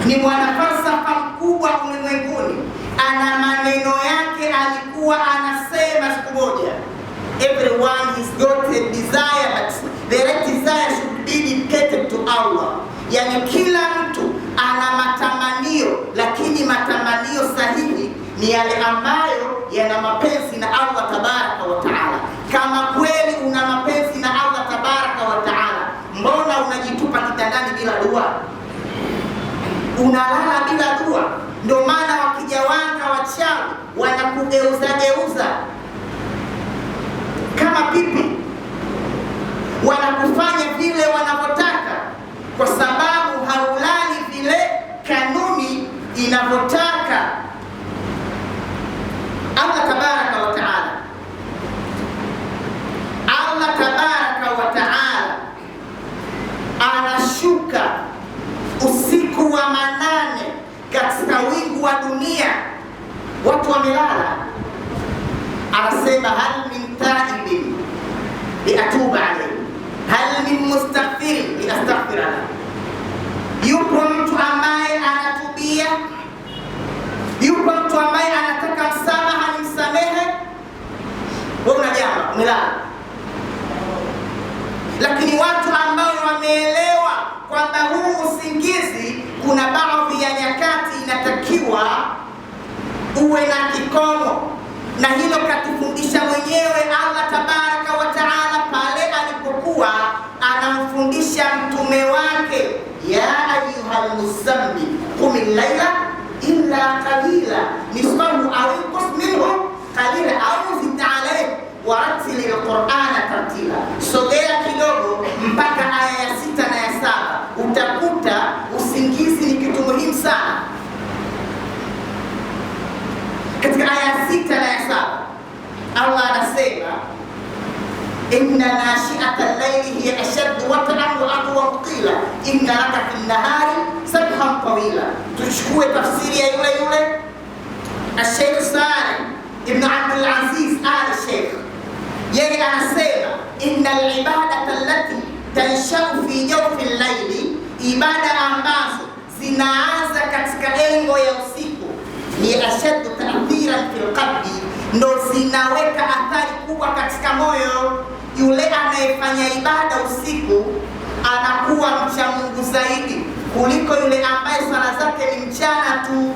Ni mwanafalsafa mkubwa ulimwenguni. Ana maneno yake alikuwa anasema siku moja, "Everyone has got a desire, but the right desire should be dedicated to Allah." Yani kila mtu ana matamanio, lakini matamanio sahihi ni yale ambayo yana mapenzi na Allah tabaraka wa taala. Kama kweli una mapenzi na Allah tabaraka wa taala, mbona unajitupa kitandani bila dua? Unalala bila dua. Ndio maana wakija wanga wachawi wanakugeuza geuza kama pipi, wanakufanya vile wanavyotaka, kwa sababu haulali vile kanuni inavyotaka. Allah tabaraka wa taala, Allah tabaraka wa taala anashuka usiku wa manane katika wingu wa dunia, watu wamelala, anasema, "Hal min taibin liatuba alayhi, hal min mustaghfirin liastaghfira lahu." Yupo mtu ambaye anatubia? Yupo mtu ambaye anataka msamaha nimsamehe? Wewe una jamba, umelala. Lakini watu ambao wameelewa kwamba huu usingizi kuna baadhi ya nyakati inatakiwa uwe na kikomo, na hilo katufundisha mwenyewe Allah tabaraka wa taala pale alipokuwa anamfundisha mtume wake, "Ya ayyuhal muzammil qumil laila illa qalila nisfahu aw inqus minhu qalila au zid alayhi warattilil qur'ana tartila." Sogea kidogo mpaka aya ya 6 na ya 7, utakuta usingizi ni kitu muhimu sana. Katika aya ya 6 na ya 7 Allah anasema, "Inna nashi'ata al-layli hiya ashaddu wat'an wa aqwamu qila inna laka fi nahari sabhan tawila." Tuchukue tafsiri ya yule yule Sheikh Saleh Ibn Abdul Aziz Al Sheikh, yeye anasema, "Inna al-ibadata allati tanshau fi jawfi al-layli", ibada ambazo zinaanza katika engo ya usiku, ni ashaddu ta'thiran fil qalbi, ndo zinaweka athari kubwa katika moyo. Yule anayefanya ibada usiku anakuwa mcha Mungu zaidi kuliko yule ambaye swala zake ni mchana tu.